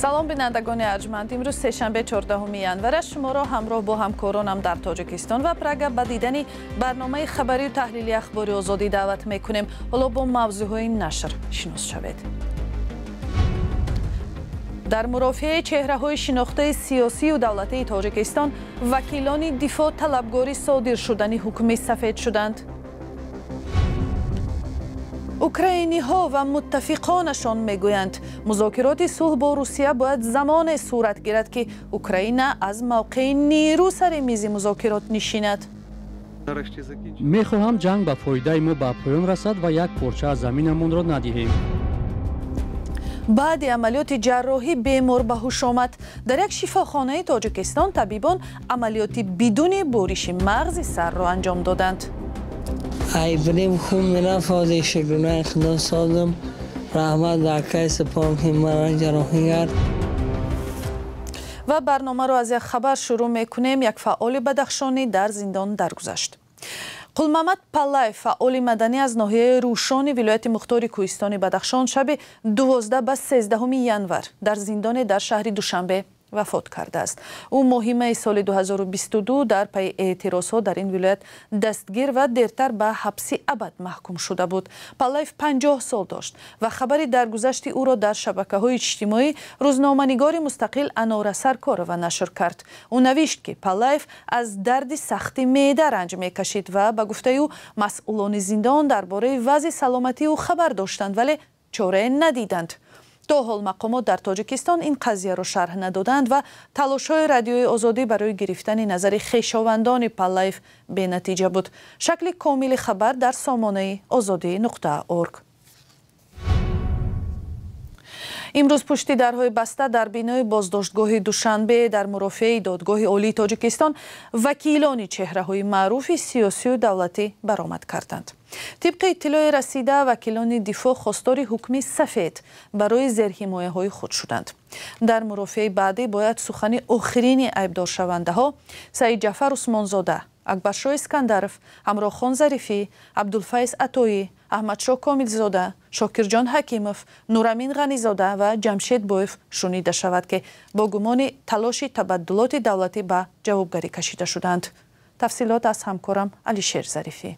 Салом, бинандагони арҷманд. Имрӯз сешанбе, 14 январ аст. Шуморо ҳамроҳ бо ҳамкоронам дар Тоҷикистон ва Прага ба дидани барномаи хабарию таҳлили Ахбори Озодӣ даъват мекунем. Ҳоло бо мавзӯъҳои нашр шинос шавед. Дар мурофиаи чеҳраҳои шинохтаи сиёсию давлатии Тоҷикистон вакилони дифоъ талабгори содир шудани ҳукми сафед шуданд. Украиниҳо ва муттафиқонашон мегӯянд, музокироти сулҳ бо Русия бояд замоне сурат гирад, ки Украина аз мавқеи нерӯ сари мизи музокирот нишинад. Мехоҳам ҷанг ба фоидаи мо ба поён расад ва як порча аз заминамонро надиҳем. Баъди амалиёти ҷарроҳӣ бемор ба ҳуш омад. Дар як шифохонаи Тоҷикистон табибон амалиёти бидуни буриши мағзи сарро анҷом доданд. Айбрим хун мерафт, ҳозир шукронаи Худо созам. Раҳмат ба акаи Супон, ки маро ҷарроҳӣ кард. Ва барномаро аз як хабар шурӯъ мекунем. Як фаъоли бадахшонӣ дар зиндон даргузашт. Қулмамад Паллаев, фаъоли маданӣ аз ноҳияи Рӯшони вилояти мухтори Кӯҳистони Бадахшон, шаби 12 ба 13 январ дар зиндоне дар шаҳри Душанбе вафот кардааст. Ӯ моҳи майи соли 2022 дар пайи эътирозҳо дар ин вилоят дастгир ва дертар ба ҳабси абад маҳкум шуда буд. Паллаев 50 сол дошт ва хабари даргузашти ӯро дар шабакаҳои иҷтимоӣ рӯзноманигори мустақил Анора Саркорова нашр кард. Ӯ навишт, ки Паллаев аз дарди сахти меъда ранҷ мекашид ва ба гуфтаи ӯ масъулони зиндон дар бораи вазъи саломатии ӯ хабар доштанд, вале чорае надиданд. То ҳол мақомот дар Тоҷикистон ин қазияро шарҳ надоданд ва талошҳои Радиои Озодӣ барои гирифтани назари хешовандони Паллаев бенатиҷа буд. Шакли комили хабар дар сомонаи озодӣ.орг. Имрӯз пушти дарҳои баста дар бинои боздоштгоҳи Душанбе дар мурофиаи Додгоҳи Олии Тоҷикистон вакилони чеҳраҳои маъруфи сиёсию давлатӣ баромад карданд. Тибқи иттилои расида, вакилони дифоъ хостори ҳукми сафед барои зерҳимояҳои худ шуданд. Дар мурофиаи баъдӣ бояд сухани охирини айбдоршавандаҳо Саидҷафар Усмонзода, Акбаршоҳ Искандаров, Ҳамроҳхон Зарифӣ, Абдулфайз Атоӣ, Аҳмадшоҳ Комилзода, Шокирҷон Ҳакимов, Нурамин Ғанизода ва Ҷамшед Боев шунида шавад, ки бо гумони талоши табаддулоти давлатӣ ба ҷавобгарӣ кашида шуданд. Тафсилот аз ҳамкорам Алишер Зарифӣ.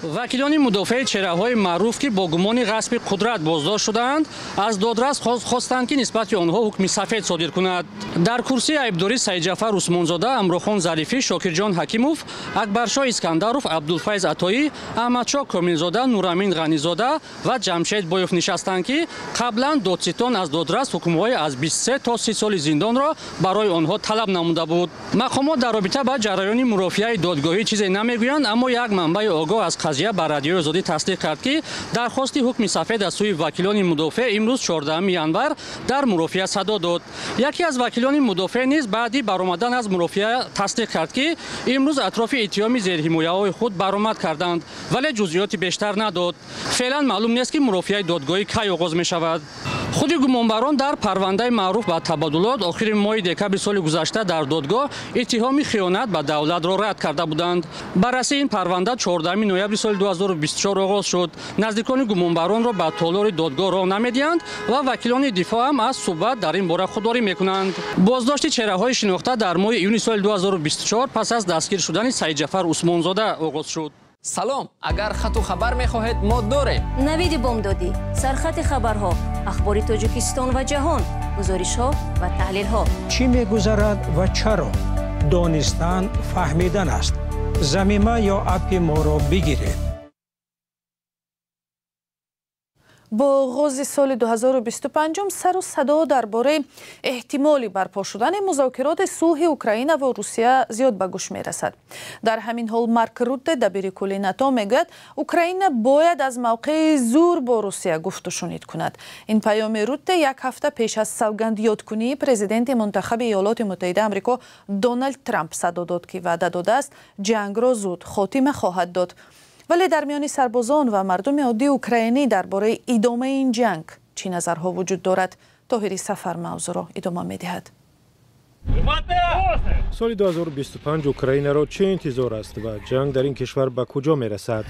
Вакилони мудофеи чеҳраҳои маъруф, ки бо гумони ғасби қудрат боздошт шудаанд, аз додрас хостанд, ки нисбати онҳо ҳукми сафед содир кунад. Дар курсии айбдорӣ Саидҷафар Усмонзода, Ҳамроҳхон Зарифӣ, Шокирҷон Ҳакимов, Акбаршоҳ Искандаров, Абдулфайз Атоӣ, Аҳмадшоҳ Комилзода, Нурамин Ғанизода ва Ҷамшед Боев нишастанд, ки қаблан додситон аз додрас ҳукмҳои аз 23 то 30 соли зиндонро барои онҳо талаб намуда буд. Мақомот дар робита ба ҷараёни мурофиаи додгоҳӣ чизе намегӯянд, аммо як манбаи огоҳ аз қазия ба Радиои Озодӣ тасдиқ кард, ки дархости ҳукми сафед аз сӯи вакилони мудофеъ имрӯз 14 январ дар мурофиа садо дод. Яке аз вакилони мудофеъ низ баъди баромадан аз мурофиа тасдиқ кард, ки имрӯз атрофи иттиҳоми зерҳимояҳои худ баромад карданд, вале ҷузъиёти бештар надод. Феълан маълум нест, ки мурофиаи додгоҳӣ кай оғоз мешавад. Худи гумонбарон дар парвандаи маъруф ба табаддулот охири моҳи декабри соли гузашта дар додгоҳ иттиҳоми хиёнат ба давлатро рад карда буданд. Баррасии ин парванда 14 ноябри соли 2024 оғоз шуд. Наздикони гумонбаронро ба толори додгоҳ роҳ намедиҳанд ва вакилони дифоъ ҳам аз суҳбат дар ин бора худдорӣ мекунанд. Боздошти чеҳраҳои шинохта дар моҳи июни соли 2024 пас аз дастгир шудани Саидҷафар Усмонзода оғоз шуд. Салом, агар хату хабар мехоҳед, мо дорем. Навиди бомдодӣ, сархати хабарҳо, ахбори Тоҷикистон ва ҷаҳон, гузоришҳо ва таҳлилҳо. Чӣ мегузарад ва чаро? Донистан фаҳмидан аст. Замима ё аппи моро бигиред. Бо оғози соли 2025 сару садо дар бораи эҳтимоли барпо шудани музокироти сулҳи Украина ва Русия зиёд ба гӯш мерасад. Дар ҳамин ҳол Марк Рутте, дабири кулли НАТО, мегӯяд, Украина бояд аз мавқеи зур бо Русия гуфтушунид кунад. Ин паёми Рутте як ҳафта пеш аз савгандёдкунии президенти мунтахаби Иёлоти Муттаҳидаи Амрико Доналд Трамп садо дод, ки ваъда додааст, ҷангро зуд хотима хоҳад дод. Вале дар миёни сарбозон ва мардуми оддии украинӣ дар бораи идомаи ин ҷанг чӣ назарҳо вуҷуд дорад? Тоҳири Сафар мавзӯъро идома медиҳад. Соли 2025 Украинаро чӣ интизор аст ва ҷанг дар ин кишвар ба куҷо мерасад?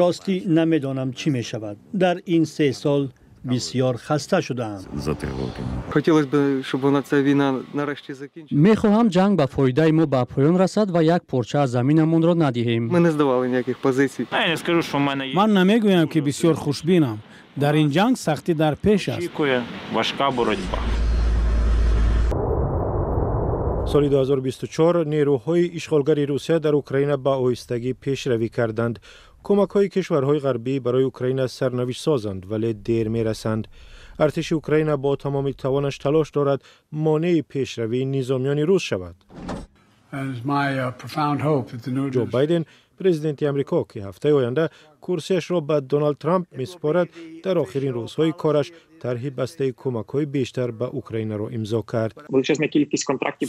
Ростӣ, намедонам, чӣ мешавад. Дар ин 3 сол Бисёр хаста шудаам. Мехоҳам ҷанг ба фоидаи мо ба поён расад ва як порча аз заминамонро надиҳем. Ман намегӯям, ки бисёр хушбинам. Дар ин ҷанг сахтӣ дар пеш аст. Соли 2024 нерӯҳои ишғолгари Русия дар Украина ба оҳистагӣ пешравӣ карданд. Кӯмакҳои кишварҳои ғарбӣ барои Украина сарнавиштсозанд, вале дер мерасанд. Артиши Украина бо тамоми тавонаш талош дорад монеи пешравии низомиёни рус шавад. Ҷо Байден, президенти Амрико, ки ҳафтаи оянда курсияшро ба Доналд Трамп месупорад, дар охирин рӯзҳои кораш тарҳи бастаи кӯмакҳои бештар ба Украинаро имзо кард.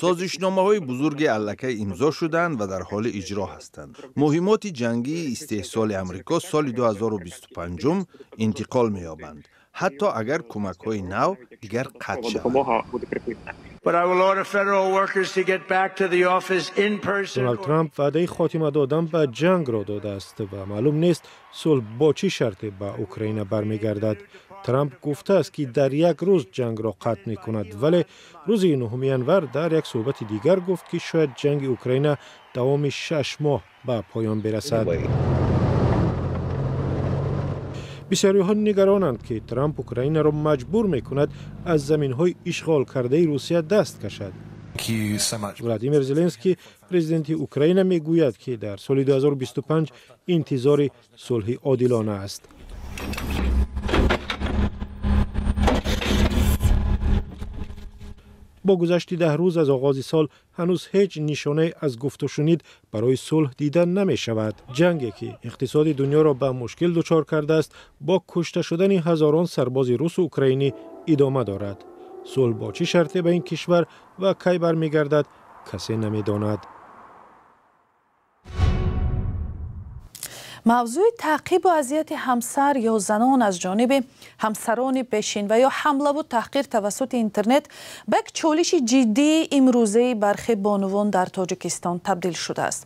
Созишномаҳои бузурги аллакай имзо шуданд ва дар ҳоли иҷро ҳастанд. Муҳимоти ҷангии истеҳсоли Амрико соли 2025 интиқол меёбанд, ҳатто агар кӯмакҳои нав дигар қатъ шаванд. Доналд Трамп ваъдаи хотима додан ба ҷангро додааст ва маълум нест, сулҳ бо чӣ шарте ба Украина бармегардад. Трамп гуфтааст, ки дар як рӯз ҷангро қатъ мекунад, вале рӯзи 9 январ дар як суҳбати дигар гуфт, ки шояд ҷанги Украина давоми 6 моҳ ба поён бирасад. Бисёриҳо нигаронанд, ки Трамп Украинаро маҷбур мекунад аз заминҳои ишғол кардаи Русия даст кашад. Владимир Зеленский, президенти Украина, мегӯяд, ки дар соли 2025 интизори сулҳи одилона аст. Бо гузашти 10 рӯз аз оғози сол ҳанӯз ҳеҷ нишонае аз гуфтушунид барои сулҳ дида намешавад. Ҷанге, ки иқтисоди дунёро ба мушкил дучор кардааст, бо кушта шудани ҳазорон сарбози русу украинӣ идома дорад. Сулҳ бо чӣ шарте ба ин кишвар ва кай бармегардад, касе намедонад. Мавзӯи таъқибу азияти ҳамсар ё занон аз ҷониби ҳамсарони пешин ва ё ҳамлаву таҳқир тавассути интернет ба як чолиши ҷиддии имрӯзаи бархе бонувон дар Тоҷикистон табдил шудааст.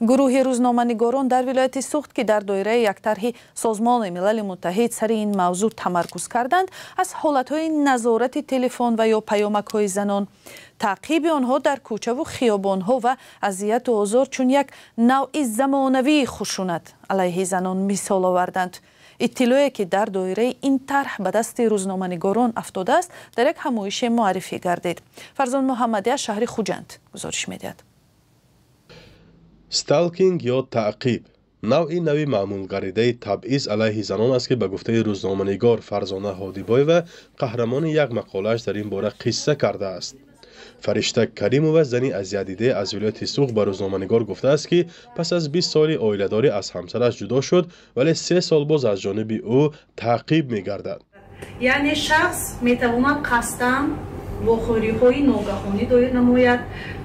Гурӯҳи рӯзноманигорон дар вилояти Суғд, ки дар доираи як тарҳи Созмони Милали Муттаҳид сари ин мавзӯъ тамаркуз карданд, аз ҳолатҳои назорати телефон ва ё паёмакҳои занон, таъқиби онҳо дар кӯчаву хиёбонҳо ва азияту озор чун як навъи замонавии хушунат алайҳи занон мисол оварданд. Иттилоъе, ки дар доираи ин тарҳ ба дасти рӯзноманигорон афтодааст, дар як ҳамоише муаррифӣ гардид. Фарзон Муҳаммадӣ аз шаҳри Хуҷанд гузориш медиҳад. Сталкинг ё таъқиб навъи нави маъмулгардидаи табъиз алайҳи занон аст, ки ба гуфтаи рӯзноманигор Фарзона Ҳодибоева, қаҳрамони як мақолааш дар ин бора қисса кардааст. Фаришта Каримова, зани азиятдидае аз вилояти Суғд, ба рӯзноманигор гуфтааст, ки пас аз 20 соли оиладорӣ аз ҳамсараш ҷудо шуд, вале 3 сол боз аз ҷониби ӯ таъқиб мегардад. Яъне шахс метавонад қасдан вохӯриҳои ногаҳонӣ доир намояд,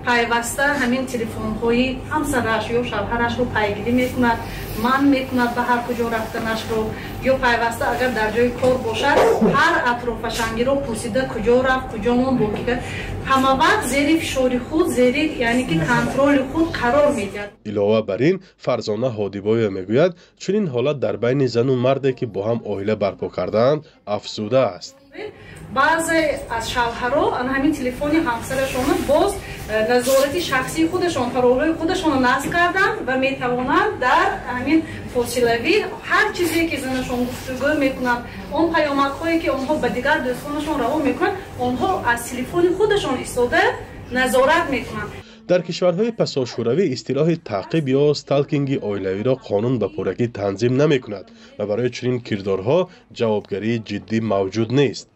пайваста ҳамин телефонҳои ҳамсараш ё шавҳарашро пайгирӣ мекунад, манъ мекунад ба ҳар куҷо рафтанашро, ё пайваста агар дар ҷои кор бошад, ҳар атрофашангиро пурсида, куҷо рафт, куҷо мон, бо ки, ҳама вақт зери фишори худ, зери, яъне ки, контроли худ қарор медиҳад. Илова бар ин, Фарзона Ҳодибоева мегӯяд, чунин ҳолат дар байни зану марде, ки бо ҳам оила барпо кардаанд, афзудааст. Баъзе аз шавҳаро ана ҳамин телефони ҳамсарашонро боз назорати шахсии худашон, паролҳои худашонро насб карданд ва метавонанд дар ҳамин фосилавӣ ҳар чизе, ки занашон гуфтугӯ мекунанд, он паёмакҳое, ки онҳо ба дигар дӯстонашон равон мекунанд, онҳо аз телефони худашон истода назорат мекунанд. Дар кишварҳои пасошӯравӣ истилоҳи таъқиб ё сталкинги оилавиро қонун ба пуррагӣ танзим намекунад ва барои чунин кирдорҳо ҷавобгарии ҷиддӣ мавҷуд нест.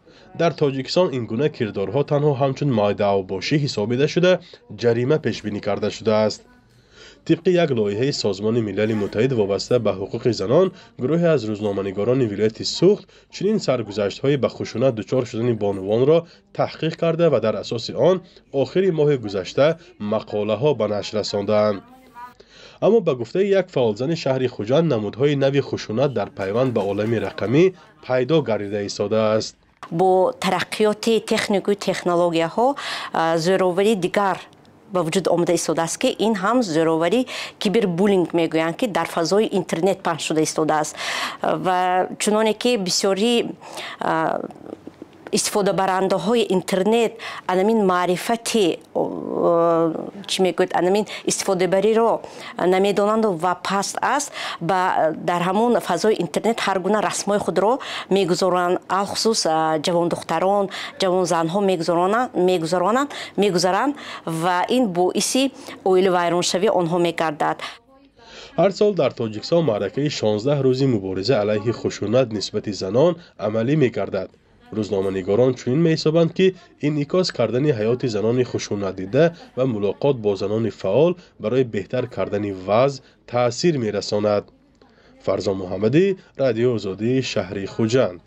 Дар Тоҷикистон ин гуна кирдорҳо танҳо ҳамчун майдаавбошӣ ҳисобида шуда, ҷарима пешбинӣ карда шудааст. Тибқи як лоиҳаи Созмони Милали Муттаҳид вобаста ба ҳуқуқи занон, гурӯҳе аз рӯзноманигорони вилояти Суғд чунин саргузаштҳои ба хушунат дучор шудани бонувонро таҳқиқ карда ва дар асоси он охири моҳи гузашта мақолаҳо ба нашр расондаанд. Аммо ба гуфтаи як фаъолзани шаҳри Хуҷанд, намудҳои нави хушунат дар пайванд ба олами рақамӣ пайдо гардида истодааст. Бо тараққиёти технику технологияҳо зӯроварии дигар ба вуҷуд омада истодааст, ки ин ҳам зӯроварӣ кибербуллинг мегӯянд, ки дар фазои интернет паҳн шуда истодааст. Ва чуноне ки бисёри истифодабарандаҳои интернет анамин маърифати чӣ мегӯяд, анамин истифодабариро намедонанду ва паст аст, ба дар ҳамон фазои интернет ҳар гуна расмҳои худро мегузоранд, алхусус ҷавондухтарон, ҷавонзанҳо мегузаранд ва ин боиси оилавайроншавии онҳо мегардад. Ҳар сол дар Тоҷикистон маъракаи 16 рӯзи мубориза алайҳи хушунат нисбати занон амалӣ мегардад. Рӯзноманигорон чунин меҳисобанд, ки инъикос кардани ҳаёти занони хушунатдида ва мулоқот бо занони фаъол барои беҳтар кардани вазъ таъсир мерасонад. Фарзон Муҳаммадӣ, Радиои Озодӣ, шаҳри Хуҷанд.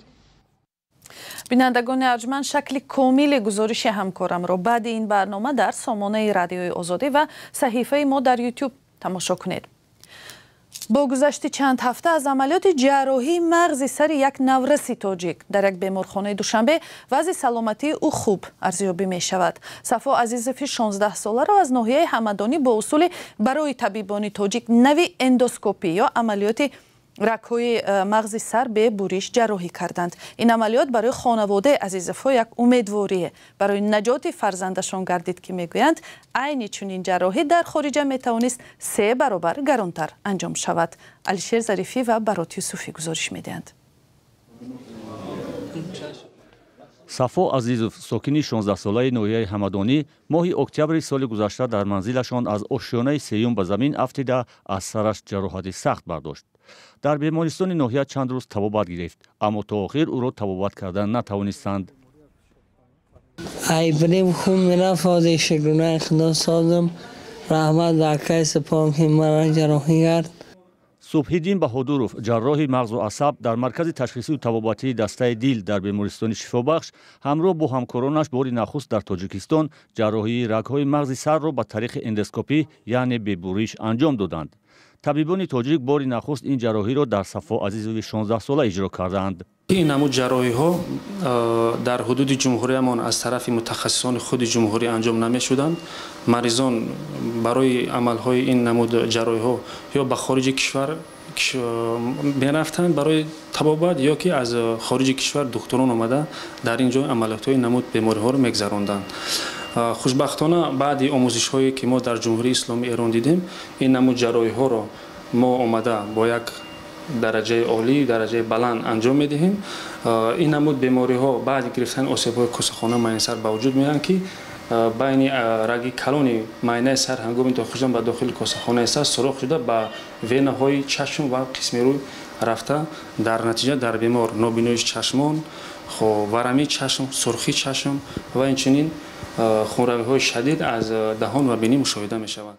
Бинандагони арҷманд, шакли комили гузориши ҳамкорамро баъди ин барнома дар сомонаи Радиои Озодӣ ва саҳифаи мо дар Ютуб тамошо кунед. Бо гузашти чанд ҳафта аз амалиёти ҷарроҳии мағзи сари як навраси тоҷик дар як беморхонаи Душанбе вазъи саломатии ӯ хуб арзёбӣ мешавад. Сафо Азизови 16-соларо аз ноҳияи Ҳамадонӣ бо усули барои табибони тоҷик нави эндоскопӣ ё амалиёти рагҳои мағзи сар бе буриш ҷарроҳӣ карданд. Ин амалиёт барои хонаводаи Азизовҳо як умедворие барои наҷоти фарзандашон гардид, ки мегӯянд айни чунин ҷарроҳӣ дар хориҷа метавонист 3 баробар гаронтар анҷом шавад. Алишер Зарифӣ ва Барот Юсуфӣ гузориш медиҳанд. Сафо Азизов, сокини 16-солаи ноҳияи Ҳамадонӣ, моҳи октябри соли гузашта дар манзилашон аз ошёнаи сеюм ба замин афтида аз сараш ҷароҳати сахт бардошт. Дар бемористони ноҳия чанд рӯз табобат гирифт, аммо то охир ӯро табобат кардан натавонистанд. Айбрим хун мерафт, ҳозир шукронаи Худо созам. Раҳмат ба акаи Супон, ки маро ҷарроҳӣ кард. Субҳиддин Баҳодуров, ҷарроҳи мағзу асаб дар маркази ташхисию табобатии дастаи дил дар бемористони Шифобахш ҳамроҳ бо ҳамкоронаш бори нахуст дар Тоҷикистон ҷарроҳии рагҳои мағзи сарро ба тариқи эндоскопӣ, яъне бебуриш, анҷом доданд. Табибони тоҷик бори нахуст ин ҷарроҳиро дар Сафо Азизови 16-сола иҷро кардаанд. Ин намуд ҷарроҳиҳо дар ҳудуди ҷумҳуриямон аз тарафи мутахассисони худи ҷумҳурӣ анҷом намешуданд. Маризон барои амалҳои ин намуд ҷарроҳиҳо ё ба хориҷи кишвар мерафтанд барои табобат, ё ки аз хориҷи кишвар духтурон омада дар ин ҷо амалиётҳои намуд бемориҳоро мегзаронданд. Хушбахтона баъди омӯзишҳое ки мо дар Ҷумҳурии Исломии Эрон дидем, ин намуд ҷарроҳиҳоро мо омада бо як дараҷаи олӣ, дараҷаи баланд анҷом медиҳем. Ин намуд бемориҳо баъди гирифтани осебҳои косахона майнаи сар ба вуҷуд меоянд, ки байни раги калони майнаи сар ҳангоми дохил шудан ба дохили косахонаи сар сурох шуда ба венаҳои чашм ва қисми рӯй рафта, дар натиҷа дар бемор нобиноии чашмон, варамии чашм, сурхии чашм ва инчунин хунравиҳои шадид аз даҳон ва бинӣ мушоҳида мешавад.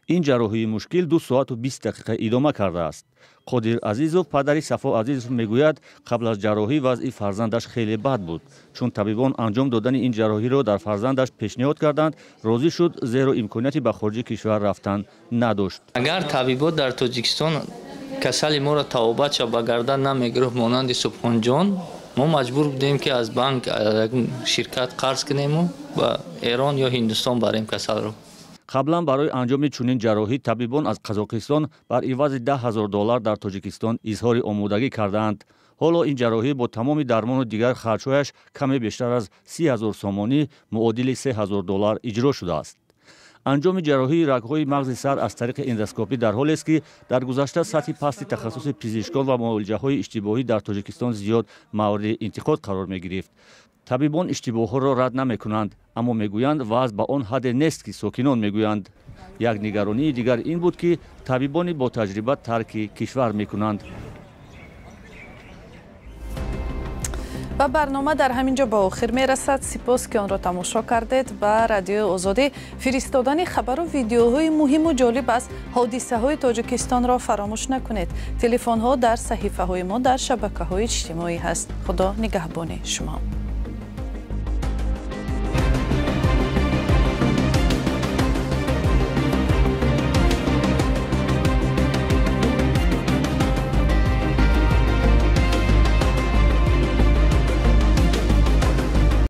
Ин ҷарроҳии мушкил 2 соату 20 дақиқа идома кардааст. Қодир Азизов, падари Сафо Азизов, мегӯяд қабл аз ҷарроҳӣ вазъи фарзандаш хеле бад буд. Чун табибон анҷом додани ин ҷарроҳиро дар фарзандаш пешниҳод карданд, розӣ шуд, зеро имконияти ба хориҷи кишвар рафтан надошт. Агар табибот дар Тоҷикистон касали моро табобатша ба гардан намегирифт, монанди Субҳонҷон, мо маҷбур будем, ки аз банк ширкат қарз кунему ба Эрон ё Ҳиндустон барем касалро. Қаблан барои анҷоми чунин ҷарроҳӣ табибон аз Қазоқистон бар ивази 10 000 доллар дар Тоҷикистон изҳори омодагӣ кардаанд. Ҳоло ин ҷарроҳӣ бо тамоми дармону дигар харҷҳояш каме бештар аз 30 000 сомонӣ, муодили 3 000 доллар, иҷро шудааст. Анҷоми ҷарроҳии рагҳои мағзи сар аз тариқи эндоскопӣ дар ҳолест, ки дар гузашта сатҳи пасти тахассуси пизишкон ва муолиҷаҳои иштибоҳӣ дар Тоҷикистон зиёд мавриди интиқод қарор мегирифт. Табибон иштибоҳҳоро рад намекунанд, аммо мегӯянд вазъ ба он ҳадде нест, ки сокинон мегӯянд. Як нигаронии дигар ин буд, ки табибони ботаҷриба тарки кишвар мекунанд. Ва барнома дар ҳамин ҷо ба охир мерасад. Сипос, ки онро тамошо кардед. Ба Радиои Озодӣ фиристодани хабару видеоҳои муҳиму ҷолиб аз ҳодисаҳои Тоҷикистонро фаромӯш накунед. Телефонҳо дар саҳифаҳои мо дар шабакаҳои иҷтимоӣ ҳаст. Худо нигаҳбони шумо.